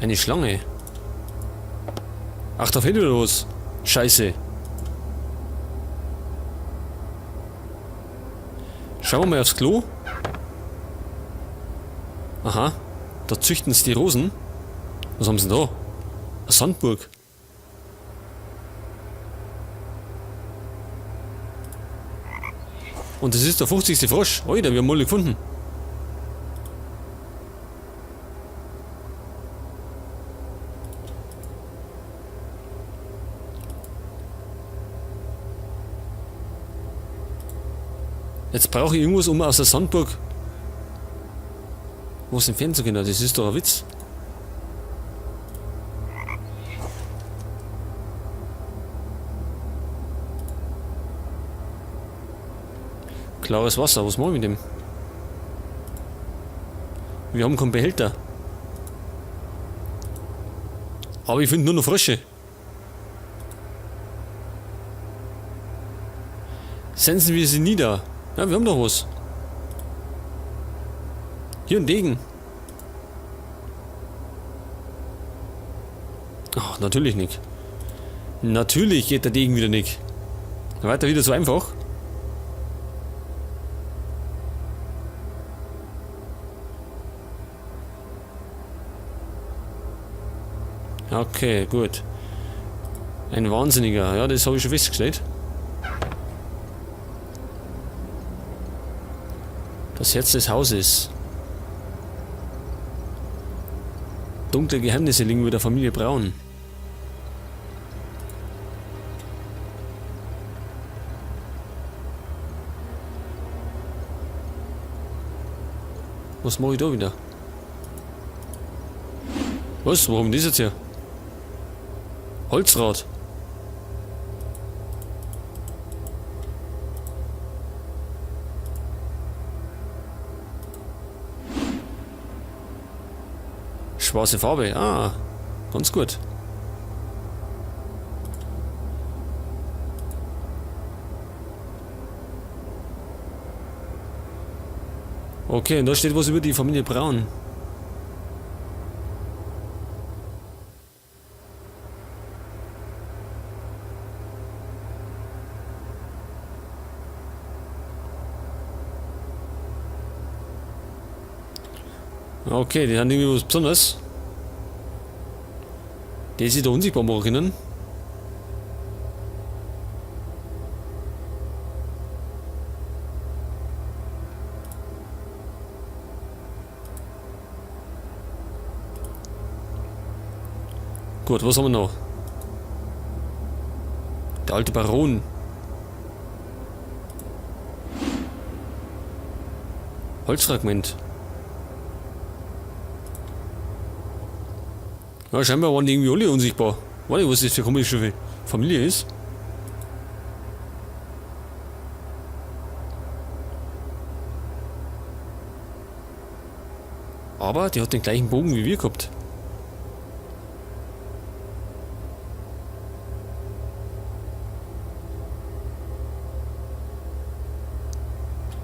Eine Schlange. Ach, da fehlt wieder was. Scheiße. Schauen wir mal aufs Klo. Aha. Da züchten sie die Rosen. Was haben sie denn da? Eine Sandburg. Und das ist der 50. Frosch. Alter, wir haben alle gefunden. Jetzt brauche ich irgendwas, um aus der Sandburg was entfernen zu können. Das ist doch ein Witz. Klares Wasser, was machen wir mit dem? Wir haben keinen Behälter. Aber ich finde nur noch Frösche. Sensen wir sie nieder. Ja, wir haben doch was. Hier ein Degen. Ach, natürlich nicht. Natürlich geht der Degen wieder nicht. Weiter wieder so einfach. Okay, gut. Ein Wahnsinniger. Ja, das habe ich schon festgestellt. Das Herz des Hauses. Dunkle Geheimnisse liegen über der Familie Braun. Was mache ich da wieder? Was? Warum das jetzt hier? Holzrad. Schwarze Farbe. Ah, ganz gut. Okay, und da steht was über die Familie Braun. Okay, die haben irgendwie was Besonderes. Die sich da unsichtbar machen können. Gut, was haben wir noch? Der alte Baron. Holzfragment. Ja, scheinbar waren die irgendwie alle unsichtbar. Weiß nicht, was das für eine komische Familie ist. Aber die hat den gleichen Bogen wie wir gehabt.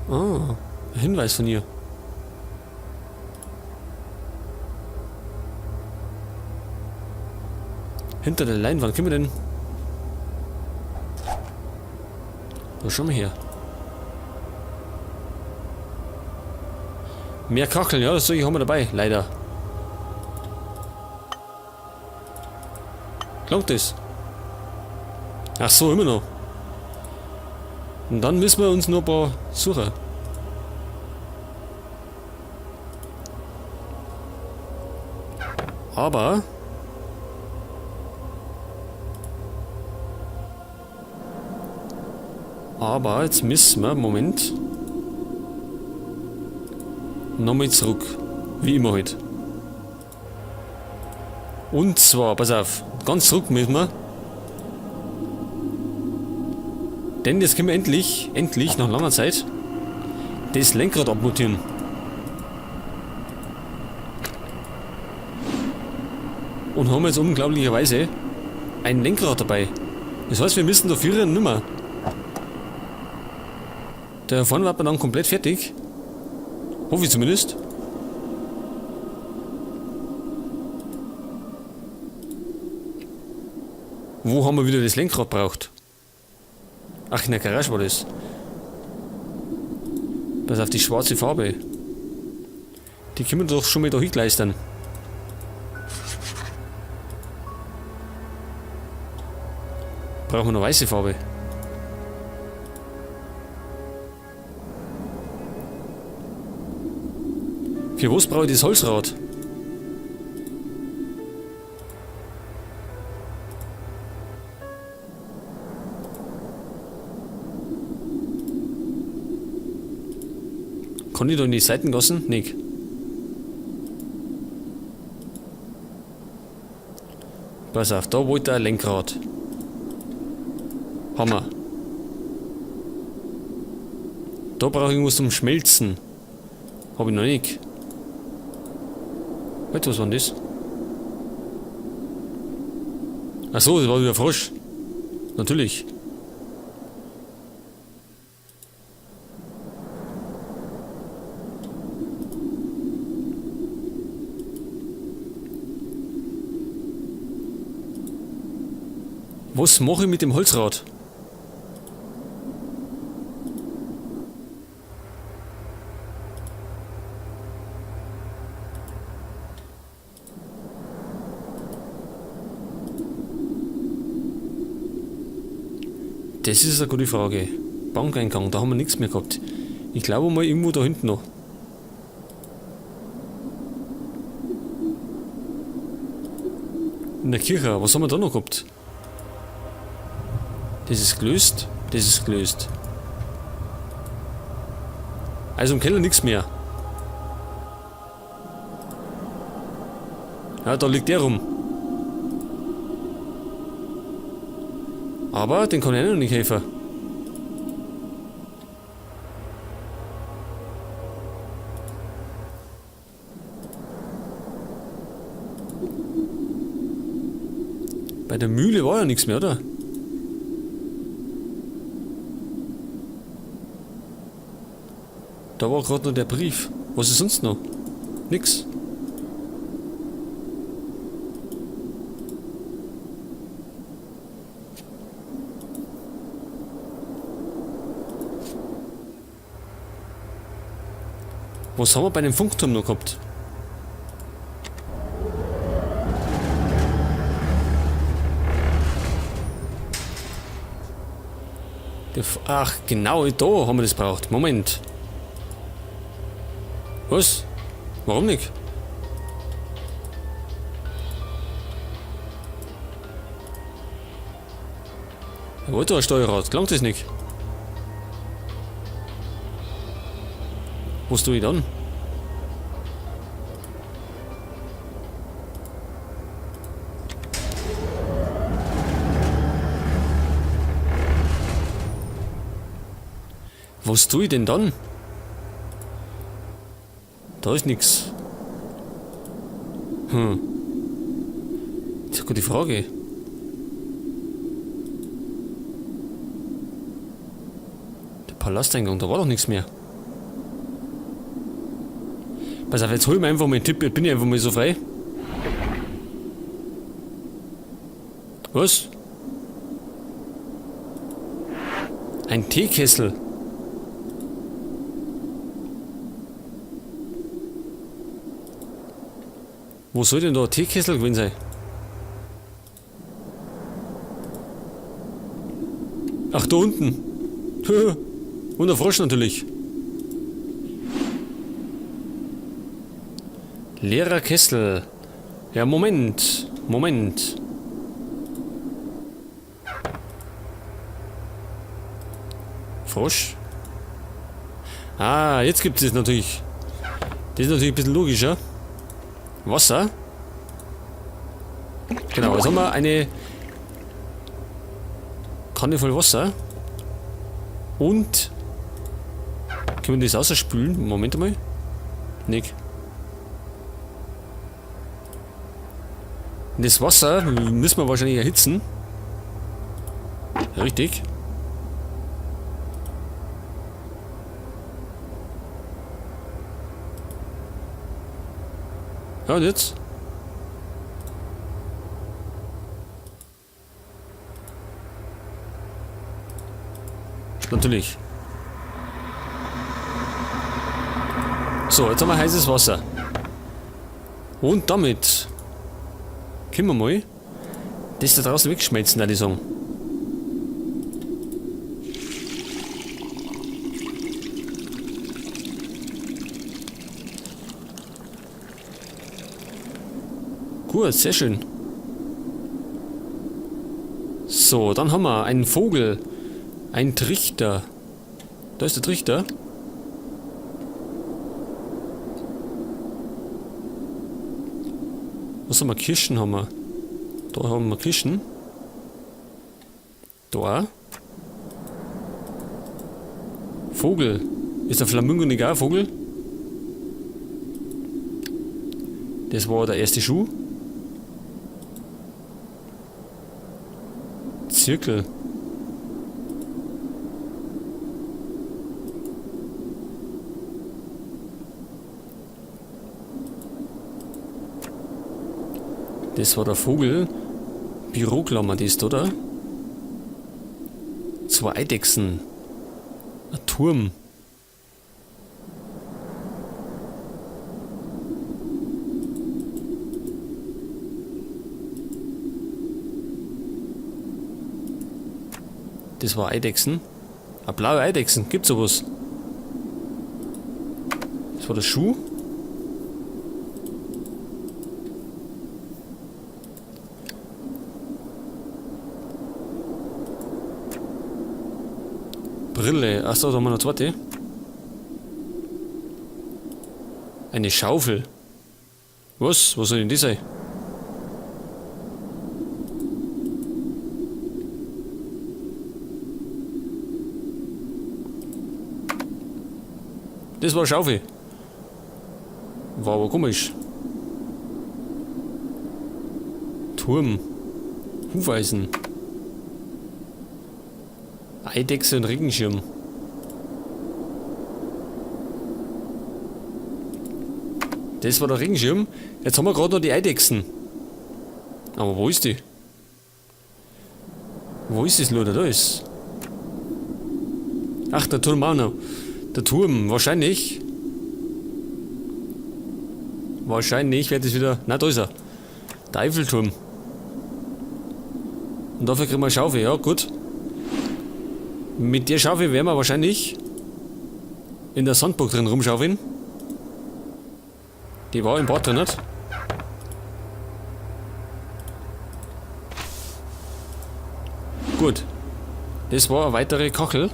Ah, ein Hinweis von ihr. Hinter der Leinwand, können wir denn? Da schauen wir her. Mehr Kacheln, ja, das Zeug haben wir dabei, leider. Klangt das? Ach so, immer noch. Und dann müssen wir uns noch ein paar suchen. Aber... Aber jetzt müssen wir, Moment, nochmal zurück. Wie immer halt. Und zwar, pass auf, ganz zurück müssen wir. Denn jetzt können wir endlich, endlich, nach langer Zeit, das Lenkrad abmontieren. Und haben jetzt unglaublicherweise ein Lenkrad dabei. Das heißt, wir müssen dafür nimmer. Da vorne war man dann komplett fertig. Hoffe ich zumindest. Wo haben wir wieder das Lenkrad braucht? Ach, in der Garage war das. Pass auf, die schwarze Farbe. Die können wir doch schon mal da hingleistern. Brauchen wir noch weiße Farbe. Für was brauche ich das Holzrad? Kann ich da in die Seitengassen? Nicht. Pass auf, da wollte er ein Lenkrad. Hammer. Da brauche ich irgendwas zum Schmelzen. Hab ich noch nicht. Warte, was war denn das? Ach so, das war wieder Frosch. Natürlich. Was mache ich mit dem Holzrad? Das ist eine gute Frage. Bankeingang, da haben wir nichts mehr gehabt. Ich glaube mal irgendwo da hinten noch. In der Kirche, was haben wir da noch gehabt? Das ist gelöst, das ist gelöst. Also im Keller nichts mehr. Ja, da liegt der rum. Aber den kann ich auch noch nicht helfen. Bei der Mühle war ja nichts mehr, oder? Da war grad noch der Brief. Was ist sonst noch? Nix. Was haben wir bei dem Funkturm noch gehabt? Ach, genau, da haben wir das braucht. Moment. Was? Warum nicht? Er wollte ein Steuerrad, gelangt das nicht? Was tue ich dann? Was tue ich denn dann? Da ist nix. Das ist eine gute Frage. Der Palasteingang, da war doch nichts mehr. Pass auf, jetzt hol ich mir einfach mal einen Tipp, jetzt bin ich einfach mal so frei. Was? Ein Teekessel. Wo soll denn da ein Teekessel gewesen sein? Ach, da unten. Und der Frosch natürlich. Leerer Kessel. Ja, Moment. Moment. Frosch. Ah, jetzt gibt es natürlich. Das ist natürlich ein bisschen logischer. Wasser. Genau, jetzt haben wir eine Kanne voll Wasser. Und können wir das rausspülen? Moment mal. Nick. Das Wasser müssen wir wahrscheinlich erhitzen. Richtig. Ja, und jetzt? Natürlich. So, jetzt haben wir heißes Wasser. Und damit können wir mal das da draußen wegschmelzen, würde ich sagen. Gut, sehr schön. So, dann haben wir einen Vogel, einen Trichter. Da ist der Trichter. Was haben wir? Kirschen haben wir. Da haben wir Kirschen. Da. Vogel. Ist der Flamingo nicht auch ein Vogel? Das war der erste Schuh. Zirkel. Das war der Vogel. Büroklammer, die ist, oder? Zwei Eidechsen. Ein Turm. Das war Eidechsen. Eine blaue Eidechsen, gibt's sowas? Das war der Schuh. Brille. Achso, da haben wir noch eine zweite. Eine Schaufel. Was? Was soll denn das sein? Das war eine Schaufel. War aber komisch. Turm. Hufeisen. Eidechse und Regenschirm. Das war der Regenschirm. Jetzt haben wir gerade noch die Eidechsen. Aber wo ist die? Wo ist das Luder? Da ist. Ach, der Turm auch noch. Der Turm, wahrscheinlich. Wahrscheinlich wird es wieder. Na, da ist er. Der Eiffelturm. Und dafür kriegen wir eine Schaufel, ja, gut. Mit der Schaufel werden wir wahrscheinlich in der Sandburg drin rumschaufeln. Die war im Bad drin, nicht? Gut. Das war eine weitere Kachel.